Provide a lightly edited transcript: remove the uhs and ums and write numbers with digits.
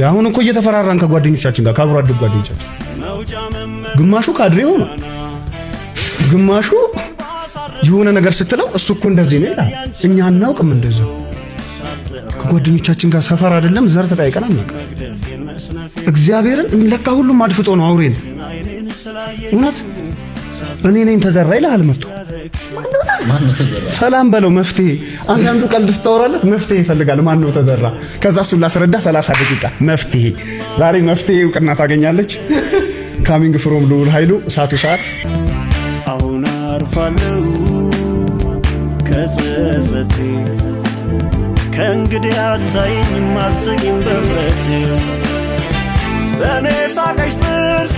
አሁን እኮ እየተፈራራን ከጓደኞቻችን ጋር፣ ከአብሮ አደግ ጓደኞቻችን፣ ግማሹ ካድሬ ሆኖ ግማሹ የሆነ ነገር ስትለው እሱ እኮ እንደዚህ ነው ይላል። እኛ አናውቅም። እንደዛ ከጓደኞቻችን ጋር ሰፈር አይደለም ዘር ተጠያይቀን አናውቅም። እግዚአብሔርን ለካ ሁሉም አድፍጦ ነው፣ አውሬ ነው። እውነት እኔ ነኝ ተዘራ ይልሃል መጥቶ። ሰላም በለው መፍትሄ። አንዳንዱ ቀልድ ስታወራለት መፍትሄ ይፈልጋል። ማን ነው ተዘራ? ከዛ እሱን ላስረዳ 30 ደቂቃ መፍትሄ። ዛሬ መፍትሄ እውቅና ታገኛለች። Coming from ልዑል ኃይሉ እሳቱ ሰዓት። አሁን አርፋለሁ ከጸጸቴ፣ ከእንግዲህ አታይኝም አትስቂም በፍረቴ፣ በእኔ ሳቀሽ ጥርስ።